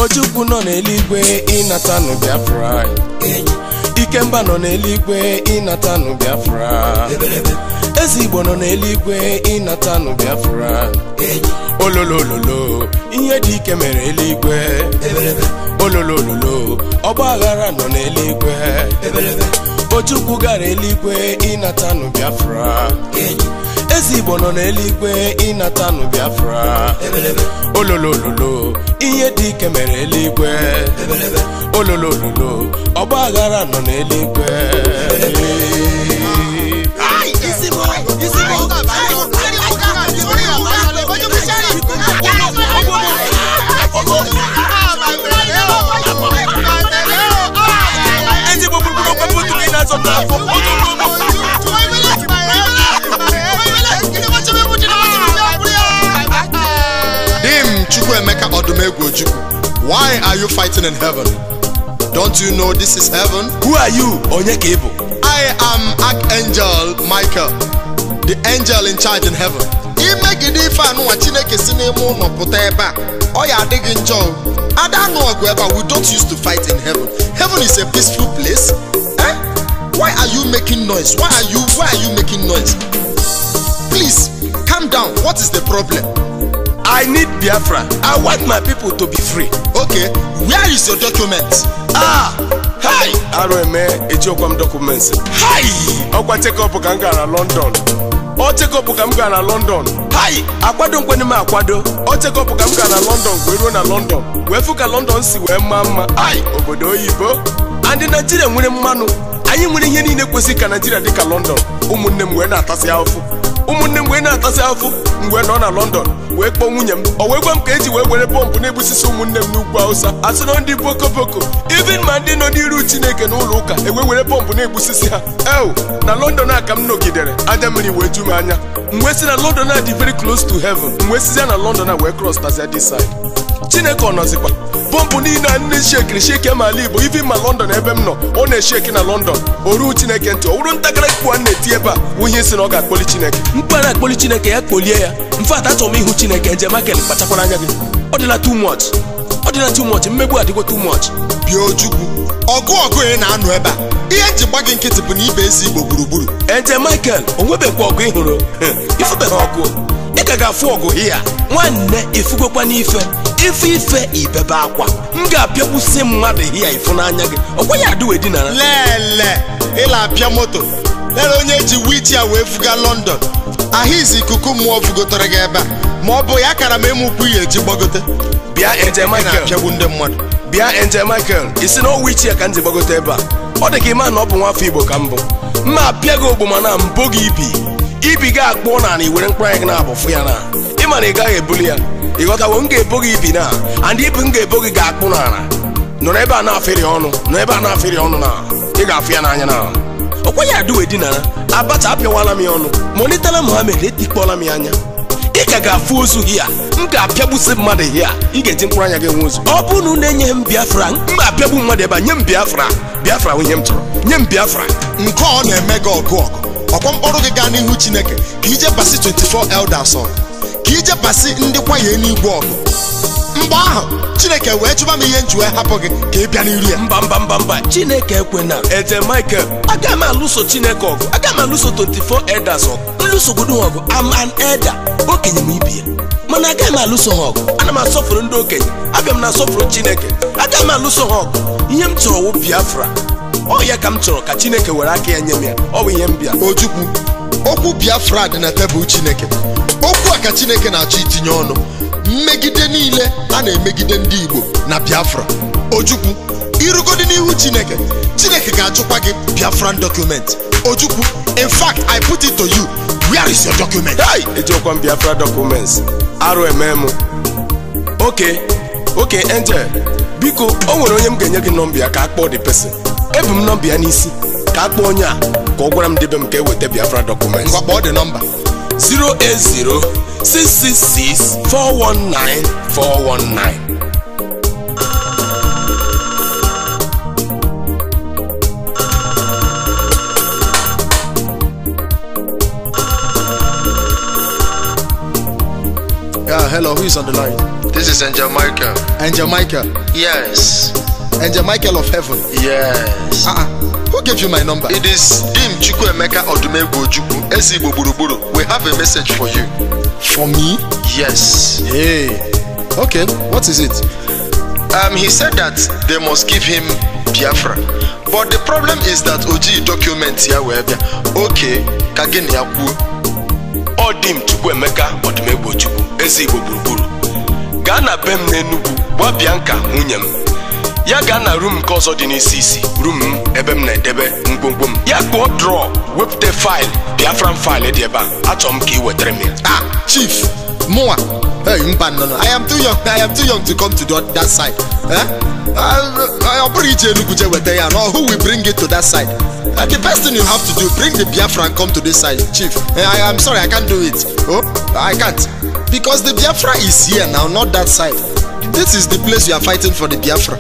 Ojukwu nọ n'eluigwe ịnatanụ Biafra. Ikemba nọ n'eluigwe ịnatanụ Biafra. Ezigbo nọ n'eluigwe ịnatanụ Biafra. Ololololo, ihe dị ike mere eluigwe. Ololololo, ọgba aghara nọ n'eluigwe. Ojukwu gara eluigwe ịnatanụ Biafra. Ezigbo nọ n'eluigwe ịnatanụ Biafra. Ololololo, ihe dị ike mere eluigwe. Ololololo, ọgba aghara nọ n'eluigwe. Dim Chukwuemeka Odumegwu Ojukwu, why are you fighting in heaven? Don't you know this is heaven? Who are you, Onye ka ị bụ? I am Archangel Michael, the angel in charge in heaven. Imegide ife anụnwa Chineke si n'ime ụlọ pụta ebe a, ọ ya adịghị njọ. Ada anụ ọgụ ebe a, we don't used to fight in heaven. Heaven is a peaceful place. Eh? Why are you making noise? Why are you making noise? Please, calm down. What is the problem? I need Biafra. I want my people to be free. Okay, where is your document? Ah! Hi! Arụ eme ejiokwa m documents. Hi! Ọkwa check-up ka m gara London. Ọ check-up ka m gara London. Hi! Akwado nkwene m akwado. Ọ check-up ka m gara London wee ruo na London. Wee fụ ka London si wee maa mma. Hi! Obodo oyibo. And Nigeria nwere mmanụ. Anyị nwere ihe niile kwesịrị ka Nigeria dị ka London. Ụmụnne m wee na-atasị ahụfụ. Ụmụnne m wee na-atasị ahụfụ. M wee nọ na London wee kpọọ nwunye m. O wee gwa m ka eji wee were bọmbụ na-egbusisi ụmụnne m n'ugwu Hausa. Asị na ndị boko boko. Even ma ndị nọ n'iru Chineke n'ụlọ ụka ewee were bọmbụ na-egbusisi ha. Ew, na London a ka m nọgidere anya mmiri wee ju m anya. M wee sị na London a dị very close to heaven. M wee sizie na London a wee cross tazia this side. Chineke ọ nọzikwa bọmbụ niile a nne shekiri sheke ma ala Igbo, even ma London ebe m nọ ọ na-esheki na London. O ruo Chineke ntị, ọ wụrụ ntakịrị mkpu a na-eti ebe a wụ ihe si na ọ ga-akpọli Chineke. Mkpu a na-akpọli Chineke ya kpolie ya. Mfat achọrọ m ịhụ Chineke. Njem Michael, kpachakwara anya gị. Ọ dịla too much. Ọ dịla too much. Mmegbu adịgo too much. Bịa Ojukwu, ọgụ ọgụ ị na-anụ ebe a, ihe nji gba gị nkịtị bụ na ibe ezi Igbo gburugburu. Njem Michael, o nwebekwa ọgụ ị hụrụ. Ifụbeghị ọgụ. Ị ka ga-afụ ọgụ hia. Nwanne ifugokwa n'ife. Ife ife ibebe akwa. M ga-apịakwụsị mmadụ hia ịfụnanya gị. Ọkwa ya adịwe dinara. Lele, ịla apịa moto. Lele onye ji wheelchair wee fuga London. Ahịzi ikuku mmụọ fugotere gị ebe a. Ma ọ bụ ya kara m ịmụkwu ihe eji gbagote. Bịa Angel Michael. Na-apịagbu ndị mmadụ. Bịa Angel Michael, isi na wheelchair ka m ji gbagote ebe a. Ọ dị ka ịma na ọ bụ nwafọ Igbo ka m bụ. Mma apịa gị ogbo mana mbụ gị ibi. Ibi gị akpụọ na were mkpụrụ anyị na-abụ fụ ya na. Ị ma na ị gaghị ebuli ya. Ị ghọtawo, m ga-ebo gị ibi na and ibi m ga-ebo gị ga-akpụ n'ala. Nọrọ ebe a na-afịrị ọnụ, nọ ebe a na-afịrị ọnụ na ị ga-afụ ya n'anya na. Ọkwa ya adịwe dinara. Abacha apịawala m ya ọnụ. Monitala Muhammed etikpọla m ya anya. Ị ka ga-afụ ozu hia. M ga-apịagbusi mmadụ hia. Ị ga-eji mkpụrụ anya gị nwe ozu. Ọ bụrụ na unu enyeghị m Biafra, m ga-apịagbu mmadụ ebe a. Nye m Biafra. Biafra bụ ihe m chọrọ. Nye m Biafra. Nke ọ na-eme gị ọgụ ọgụ. Ọkwa mkpọrọ gị gaa n'ihu Chineke ka ije basi 24 elders ọgụ. Ka ije basi ndị kwanye n'igwe ọgụ. Mgbe ahụ Chineke wee chụba m ihe nji wee hapụ gị ka ị bịa n'iru ya. Mba mba mba mba, Chineke ekwena. Eze Michael, aga m alụso Chineke ọgụ. Aga m alụso 24 elders ọgụ. Nlụsogodo ha ọgụ. I'm an elder. Okenye m ibi ya. Mana aga m alụso ha ọgụ. Ana m asọfụrụ ndị okenye. Abịa m na asọfụrụ Chineke. Aga m alụso ha ọgụ. Ihe m chọrọ wụ Biafra. Ọ ya ka m chọrọ ka Chineke were aka ya nye m ya. Ọ bụ ihe m bịa. Ojukwu, okwu Biafra dị na tebụl Chineke. Okwu a ka Chineke na-achọ itinye ọnụ. Mmegide niile a na-emegide ndị Igbo na Biafra. Ojukwu, irugodi n'ihu Chineke, Chineke ga-ajụkwa gị Biafran document. Ojukwu, in fact, I put it to you, where is your document? Hey! Ejikwa m Biafra documents. Arụ eme m. Okay, okay, Angel. Biko, o nwere onye m ga-enye gị nọmba ya ka a kpọọ the person. Ebu m nọmba ya n'isi ka a kpọọ onye a ka ọ gwara m debe m ka e weta Biafra documents. Ngwa kpọọ the nọmba. 080 666 419 419. Yeah, hello, who is on the line? This is Angel Michael. Angel Michael? Yes. Angel Michael of heaven? Yes. Who gave you my number? It is Dim Chukwuemeka Odumegwu Ojukwu, Ezigbo Gburugburu. We have a message for you. For me? Yes. Hey. Okay, what is it? He said that they must give him Biafra. But the problem is that Oji document ya wee bịa. Okay, ka gị na ya kwuo. Ọ dị m Chukwuemeka Odumegwu Ojukwu, Ezigbo Gburugburu. Gaa na be m n'Enugwu, gwa Bianca nwunye m. Ya gaa na room nke ọzọ dị n'isi isi, room m ebe m na-edebe ngwongwo m. Ya kpọọ draw, wepụta faịlụ, Biafran faịlụ dị ebe a. Achọrọ m ka ị wetara m ya. Ah, Chief, mụnwa. Hey, mba, no, no. I am too young. I am too young to come to that side. Eh? Ọ bụrụ ije Enugu je weta ya, no, who will bring it to that side? The best thing you have to do, bring the Biafra and come to this side, Chief. I am sorry, I can't do it. Oh, I can't. Because the Biafra is here now, not that side. This is the place you are fighting for the Biafra.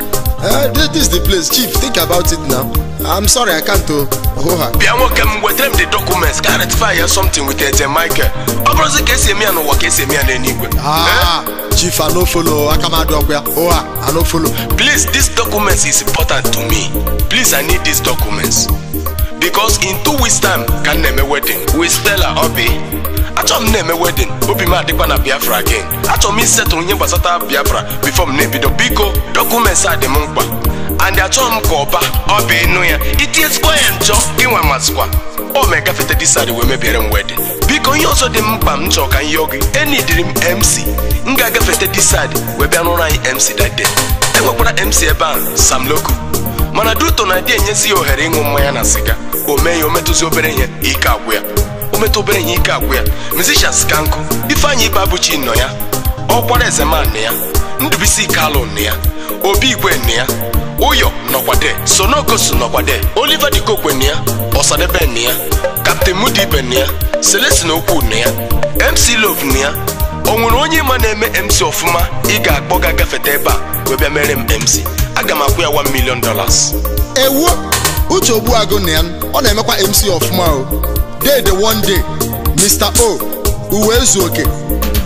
This is the place, Chief. Think about it now. I'm sorry, I can't. Bịa nwoke m, wetara m the documents ka rectify ya something with Angel Michael. Ọ bụrụzi ka esi eme ya n'ụwa ka esi eme ya n'eluigwe. Ah, Chief, I no follow. Aka m adị ọkụ ya. Oh, I no follow. Please, this documents is important to me. Please, I need these documents. Because in 2 weeks time ka m na-eme wedding with Stella Obi. Achọrọ m na-eme wedding, obi m adịkwa na Biafra again. Achọrọ m isetụrụ ihe gbasata Biafra before m na-ebido. Biko, documents a dị m mkpa. And achọrọ m ka ọba ọ bụ ịnụ ya. Itinyezikwa ya njọ, gị nwa masịkwa. O mee gafete this side wee mebiere m wedding. Biko, ihe ọzọ dị m mkpa m chọrọ ka m yọọ gị. Enidiri m MC. M ga-agafete this side wee bịa n'ụlọ anyị MC that day. Enwekwara MC ebe a, Sam Loco. Mana duto na adị enyezi ya ohere ịṅụ mmanya na sịga. O mee ya, o metụzi obere ihe, ike agwụ ya. O metụ obere ihe, ike agwụ ya. Musicians ka nkụ. Ifeanyị Ibeabuchi nọ ya. Ọkwara Ezeman nọ ya. Ndubuisi Kalu nọ ya. Obi Igwe nọ ya. Uyo nọkwade. Sonokosu nọkwade. Oliver Dikokwe nọ ya. Ọsadebe nọ ya. Captain Mudibe nọ ya. Celestine Okwu nọ ya. MC Love nọ ya. O nwere onye ma na-eme MC ọfụma ị ga-akpọ ga-agafete ebe a wee bịa mere m MC. Aga m akwụ ya $1 million. Ewo, Uche Ogbuagụ na ya, ọ na-emekwa MC ọfụma o. Day the one day, Mr. O, Uwezuoke,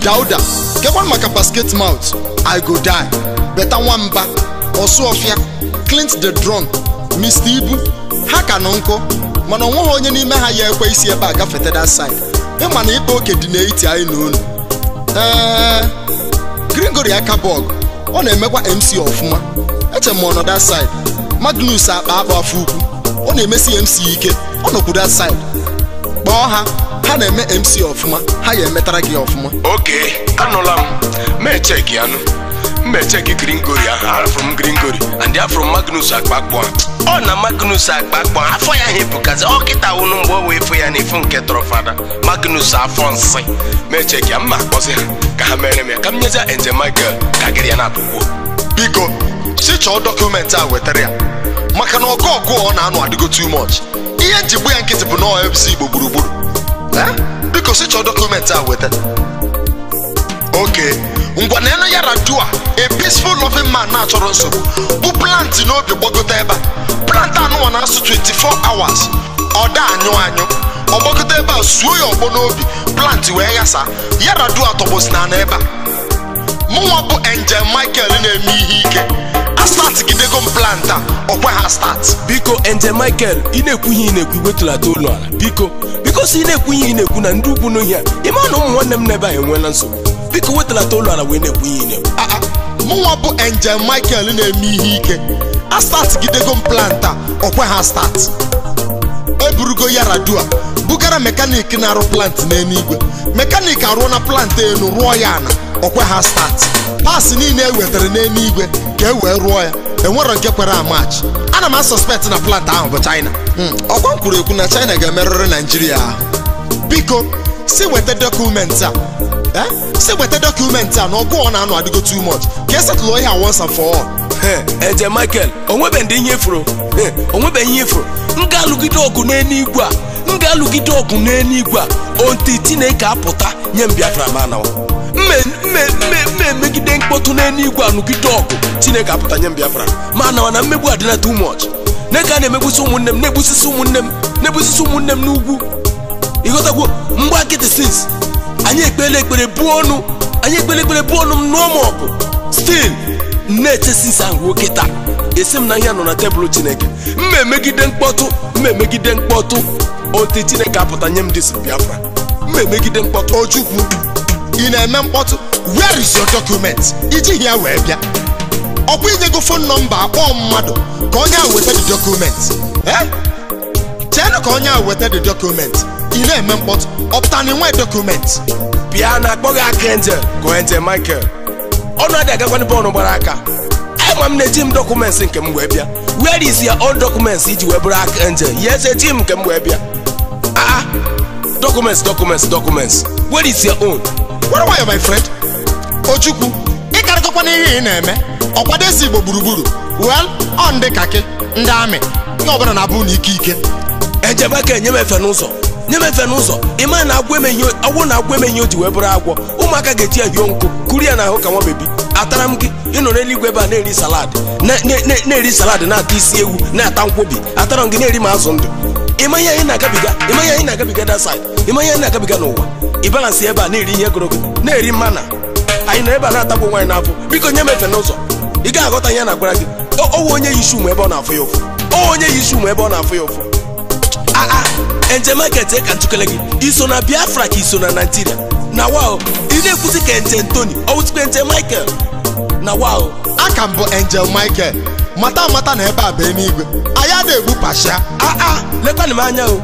Dauda, kekwan maka basket mouth, I go die, Beta Nwamba, Osuofia, Clint the Drunk, Mr. Ibu, ha ka nọ nkụ, mana onweghị onye n'ime ha ya ekwe isi ebe a gafete that side. Ịma na ịkpa oke dị n'etiti anyị na unu. Gregory Akabog, ọ na-emekwa MC ọfụma. Eche m ọ nọ that side. Magnus akpa akpa afọ ukwu, ọ na-emesi MC ike, ọ nọkwu that side. Kpọọ ha, ha na-eme MC ọfụma, ha ya emetara gị ọfụma. Okay, anụla m. Mee cheki anụ. Mee cheki Gregory ahụ, afụrụ m Gregory and afụrụ m Magnus Akpakpọ. Ọ na Magnus Akpakpọ, afọ ya hepụkazi, ọ kịta wụnụ mgbe o wee fụ ya n'ifu nke tọrọ fada. Magnus afọ nsị. Mee cheki ya, mma akpọzi ha ka ha mere m ya, ka m nyezie Angel Michael ka gịrị ya na-apụkwuo. Biko, si chọọ dọkụmentị a wetara ya. Maka na ọgụ ọgụ ọ na-anụ adịgo too much. Ihe njigbu ya nkịtị bụ na ọ MC Igbo gburugburu. Biko si chọọ dọkụmentị a weta. Okay, ngwa na Yaradua, a peaceful loving man na-achọrọ nsogbu, bụ plant n'obi gbagote ebe a. Plant anụnwa na-asụ 24 hours. Ọ da anyụ anyụ. Ọ gbagote ebe a suo ya ọkpọ n'obi, plant wee yasa. Yaradua tọgbọsi na ana ebe a. Mụnwa bụ Angel Michael na-eme ihe ike. A start gidego m plant a, ọ kwe ha start. Biko Angel Michael, ị na-ekwu ihe ị na-ekwu, wetulata olu ala. Biko, biko si ị na-ekwu ihe ị na-ekwu na ndị ugwu n'ohi a, ị ma na ụmụ nwanne m n'ebe a enweela nsogbu. Biko wetulata olu ala wee na-ekwu ihe ị na-ekwu. Mụnwa bụ Angel Michael na-eme ihe ike. A start gidego m plant a, ọ kwe ha start. Eburugo Yaradua bugara mekanik na-arụ plant n'eluigwe. Mekanik arụọ na plant elu rụọ ya ana, ọ kwe ha start. Paasị niile e wetara n'eluigwe ka e wee rụọ ya, enwero nke kwere amachi. Ana m asuspect na plant ahụ bụ China. Ọkwa m kwuru ekwu na China ga-emerụrị Naijiria ahụ. Biko, si weta dọkụmentị a. Si weta dọkụmentị a na ọgụ ọ na-anọ adịgo too much. Ka esetụlụ ihe a once and for all. Angel Michael, onwebe ndị ihe ifuru. Onwebe ihe ifuru. M ga-alụgide ọgụ n'eluigwe a. M ga-alụgide ọgụ n'eluigwe a. Onti Chineke apụta nye m Biafra ma anawa. Mme emegide mkpọtụ n'eluigwe a nụgide ọgụ Chineke apụta nye m Biafra ma anawa na mmegbu adịla too much. Neka na-emegbusisi ụmụnne m, na-egbusisi ụmụnne m, na-egbusisi ụmụnne m n'ugwu. Ịghọtagwo mgbe nkịtị sins anyị ekpele ekpere buo ọnụ, anyị ekpele ekpere buo ọnụ m nụọ m ọgụ. Still na-echesisa ahụ kịta esi m na ihe nọ na tebụl Chineke. Mma emegide mkpọtụ, mma emegide mkpọtụ ote Chineke apụta nye m dis Biafra. Mma emegide mkpọtụ. Ojukwu, ị na-eme mkpọtụ. Where is your document? Iji ya wee bịa. Ọkwa inyego phone number akpọọ mmadụ ka onye a weta the document. Cheenụ ka onye a weta the document. Ị na-eme mkpọtụ. Ọpụta na inwe document. Bịa na akpọ gị Archangel ka Angel Michael. Ọnụ adị agakwanụ bọọlụ gbara aka. Ama m na-eji m dọkụmentị nke m wee bịa. Where is your own documents iji wee bụrụ Archangel? Yes, eji m nke m wee bịa. Ah, documents, documents, documents. Where is your own? Where are you, my friend? Ojukwu, ị karịkọkwa n'ihe ị na-eme. Ọkwado ezi Igbo gburugburu. Well, ọ ndị kaki, ndị amị, ndị ọbụla na-abụ n'ike ike. Ejebe ka enye m efe n'ụzọ. Nye m efe n'ụzọ. Ị ma na agwọ emenye, agwọ na agwọ emenye o ji wee bụrụ agwọ. Ụmụaka ga-eji ya hio nkụ, kuru ya n'ahụ ka nwa bebi. Atara m gị, ị nọ n'eluigwe ebe a na-eri salad. Na-eri salad na-ata isi ewu, na-ata nkwobi. Atara m gị na-eri m azụ ndụ. Ị ma ihe anyị na-agabiga, ị ma ihe anyị na-agabiga that side. Ị ma ihe anyị na-agabiga n'ụwa. Ị balansị ebe a na-eri ihe gụrụ gị, na-eri mmana. Anyị nọ ebe a na-atagbu nwaanyị n'afọ. Biko nye m efe n'ụzọ. Ị ga-aghọta ihe na-agwara gị. Owe onye yi isi ụmụ ebe ọ na-afụ ya ụfụ. Owe onye yi isi ụmụ ebe ọ na-afụ ya ụfụ. Aa, Angel Michael tee ka ntụkele gị. Iso na Biafra ka iso na Nigeria. Na wao, ị na-ekwuzi ka Angel Tony, ọ wụzikwa Angel Michael. Na wao. Aka m bụ Angel Michael. Mata amata na ebe a bụ eluigwe. Anyị adịghị egbu pasịa. Aa, lekwanụ m anya o.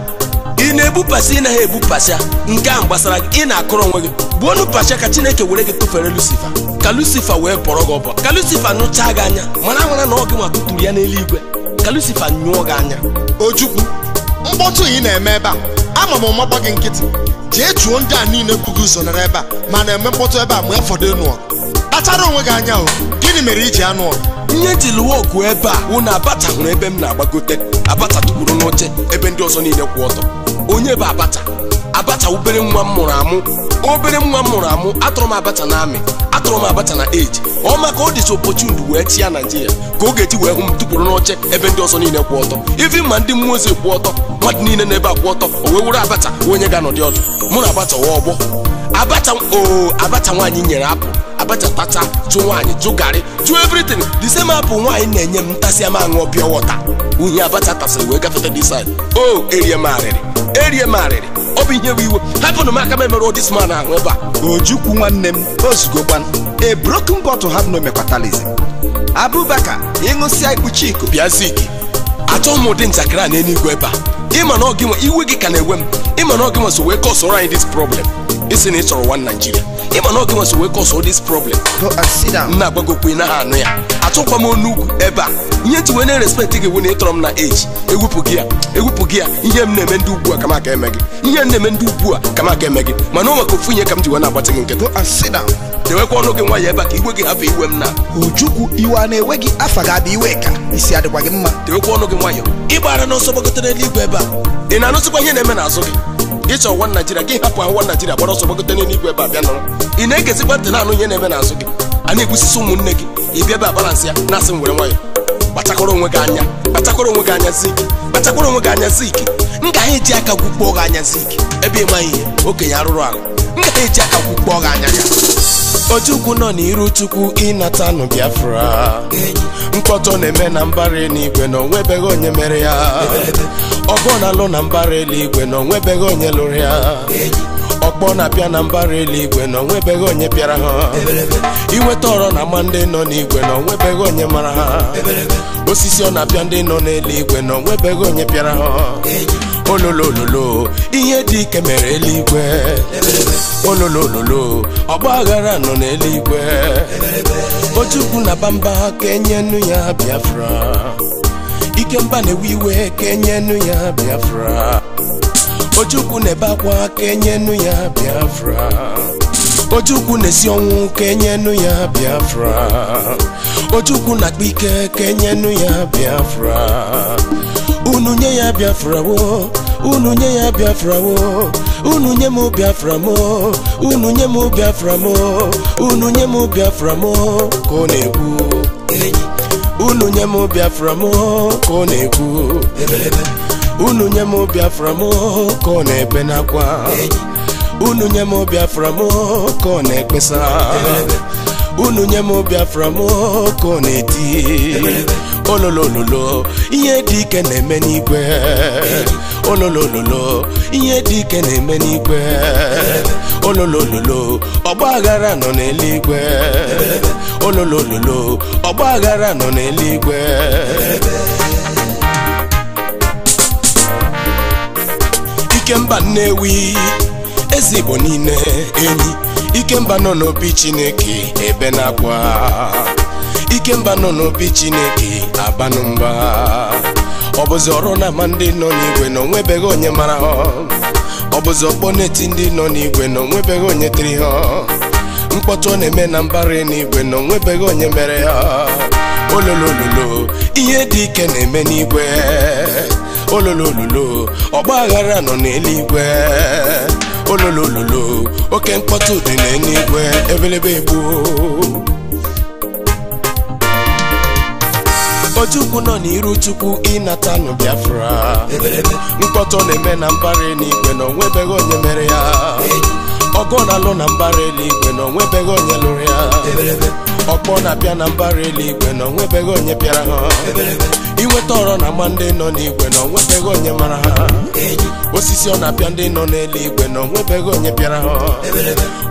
Ị na-egbu pasịa, ị naghị egbu pasịa. Nke ahụ gbasara gị, ị na-akụrụ onwe gị. Gbuonu pasịa ka Chineke were gị tụfere Lucifer. Ka Lucifer wee bọrọ gị ọbọ. Ka Lucifer nụchaa gị anya. Mara amara na ọ gị nwa tụtụrụ ya n'eluigwe. Ka Lucifer nyụọ gị anya. Ojukwu, mkpọtụ ị na-eme ebe a, ama m ọmakwa gị nkịtị. Jee chụọ ndị a niile bugo ụzọ nọrọ ebe a, ma na-eme mkpọtụ ebe a ma ya fọdụ ịnụ ọgụ. Kpachara onwe gị anya o. Gịnị mere iji anụ ọgụ? Ihe eji lụwa ọgụ ebe a wụ na Abacha hụrụ ebe m na-agbagote. Abacha tụkwuru n'oche ebe ndị ọzọ niile kwụ ọtọ. Onye bụ Abacha? Abacha obere nwa m mụrụ amụ. Obere nwa m mụrụ amụ. Atụrụ m Abacha na amị. Atụrụ m Abacha na age. Ọ maka ọ dịcha opportunity wee chịa Naijiria ka ọ ga-eji wee hụ m tụkwuru n'oche ebe ndị ọzọ niile kwụ ọtọ. Ivi ma ndị mmụọ ozi kwụ ọtọ, mmadụ niile n'ebe a kwụ ọtọ, o wee were Abacha onye ga-anọdị ọdụ. Mụ na Abacha wee ọgbọ. Abacha o Abacha nwaanyị nyere apụ. Abacha tacha, jụ nwaanyị, jụ garị, jụ everything. The same apple nwaanyị na-enye m ntasị ama aṅụọ pure water. Uhie Abacha tasịrị wee gafete this side. O erie m arịrị, erie m arịrị. Ọ bụ ihe bụ iwe. Hapụnụ m aka m emerụ this man ahụ ebe a. Ojukwu nwanne m, ozugokwan. A broken bottle have no mecatalism. Abubakar, ịṅụsịa ikpuchi iko. Bịa Zik, achọghị m ụdị njakịrị a n'eluigwe ebe a. Ịma na ọ gị nwe iwe gị ka na-ewe m. Ịma na ọ gị nwe so wee kọsụrụ anyị this problem. Isi na ị chọrọ one Nigeria. Ịma na ọ gị nwe so wee kọsụrụ this problem. Go and sit down. M na-agbagokwu ị naghị anụ ya. Achọkwa m onu ugwu ebe a. Ihe nji wee na-respect gị wụ na ịtọrọ m na age. Ewepụ gị ya, ewepụ gị ya. Ihe m na-eme ndị ugbu a ka m aka eme gị. Ihe m na-eme ndị ugbu a ka m aka eme gị. Mana o maka ofu ihe ka m ji wee na-agbatị gị nkịtị. Go and sit down. Dewekwa ọnụ gị nwayọọ ebe a ka iwe gị hapụ iwe m na. Ojukwu, iwe a na-ewe gị afa ga-abịa iwe ka isi adịkwa gị mma. Dewekwa ọnụ gị nwayọọ. Ị gbara n'ọsọ gbagote n'eluigwe ebe a. Ị na-anụsịkwa ihe na-eme n'azụ gị. Ị chọrọ one Nigeria, gị hapụ ahụ one Nigeria gbara ọsọ gbagote n'eluigwe ebe a bịa nọrọ. Ị na-egezikwa ntị na-anụ ihe na-eme n'azụ gị. A na-egbusisi ụmụnne gị. Ị bịa ebe a balansị ya na-asị m were nwayọọ. Kpachakwara onwe gị anya. Kpachakwara onwe gị anya Zik. Kpachakwara onwe gị anya Zik. M ga eji aka gwukpọọ gị anya Zik. Ebe ịma ihe, okenye arụrụ ala. M ga eji aka gwukpọọ gị anya ya. Ojukwu nọ n'iru Chukwu ịnatanụ Biafra. Mkpọtụ na-eme na mbara eluigwe na onwebeghị onye mere ya. Ọgọ na-alụ na mbara eluigwe na onwebeghị onye lụrụ ya. Ọkpọ na-apịa na mbara eluigwe na onwebeghị onye pịara ha. Inweta ọrọ na ama ndị nọ n'igwe na onwebeghị onye mara ha. Osisi ọ na-apịa ndị nọ n'eluigwe na onwebeghị onye pịara ha. Ololololo, ihe dị ike mere eluigwe. Ololololo, ọgba aghara nọ n'eluigwe. Ojukwu na bamba ka enyenu ya Biafra. Ikemba na-ewe iwe ka enyenu ya Biafra. Ojukwu na-ebe akwa ka enyenu ya Biafra. Ojukwu na-esi ọnwụ ka enyenu ya Biafra. Ojukwu na-akpa ike ka enyenu ya Biafra. Unu nye ya Biafra wo, unu nye ya Biafra wo, unu nye m Biafra mo, unu nye m Biafra mo, unu nye m Biafra mo, ka ọ na-ekwu. Unu nye m Biafra mo, ka ọ na-ekwu. Unu nye m Biafra mo, ka ọ na-ebe n'akwa. Unu nye m Biafra mo, ka ọ na-ekpesa. Unu nye m Biafra m ka na-eti. Ololololo, ihe dị ike na-eme n'igwe. Ololololo, ihe dị ike na-eme n'igwe. Ololololo, ọgba aghara nọ n'eluigwe. Ololololo, ọgba aghara nọ n'eluigwe. Ikemba Nnewi, eze Igbo niile enyi. Ikemba nọ n'obi Chineke ebe na-akwa. Ikemba nọ n'obi Chineke abanụ mba. Ọ bụzi ọrụ na-ama ndị nọ n'igwe na onwebeghị onye mara ha. Ọ bụzi ọkpọ na-eti ndị nọ n'igwe na onwebeghị onye tiri ha. Mkpọtụ ọ na-eme na mbara n'igwe na onwebeghị onye mere ha. Ololololo, ihe dị ike na-eme n'igwe. Ololololo, ọgba aghara nọ n'eluigwe. Ololololo, oke mkpọtụ dị n'eluigwe, ebelebe egbuo. Ojukwu nọ n'iru Chukwu ịnatanụ Biafra. Mkpọtụ na-eme na mbara eluigwe na onwebeghị onye mere ya. Ọgụ na-alụ na mbara eluigwe na onwebeghị onye lụrụ ya. Ọkpọ na-abịa na mbara eluigwe na onwebeghị onye bịara ha. Inweta ọrọ na ama ndị nọ n'igwe na onwebeghị onye mara ha. Osisi ọ na-apịa ndị nọ n'eluigwe na onwebeghị onye bịara ha.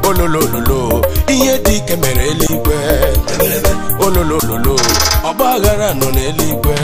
Ololololo, ihe dị ike mere eluigwe. Ololololo, ọgba aghara nọ n'eluigwe.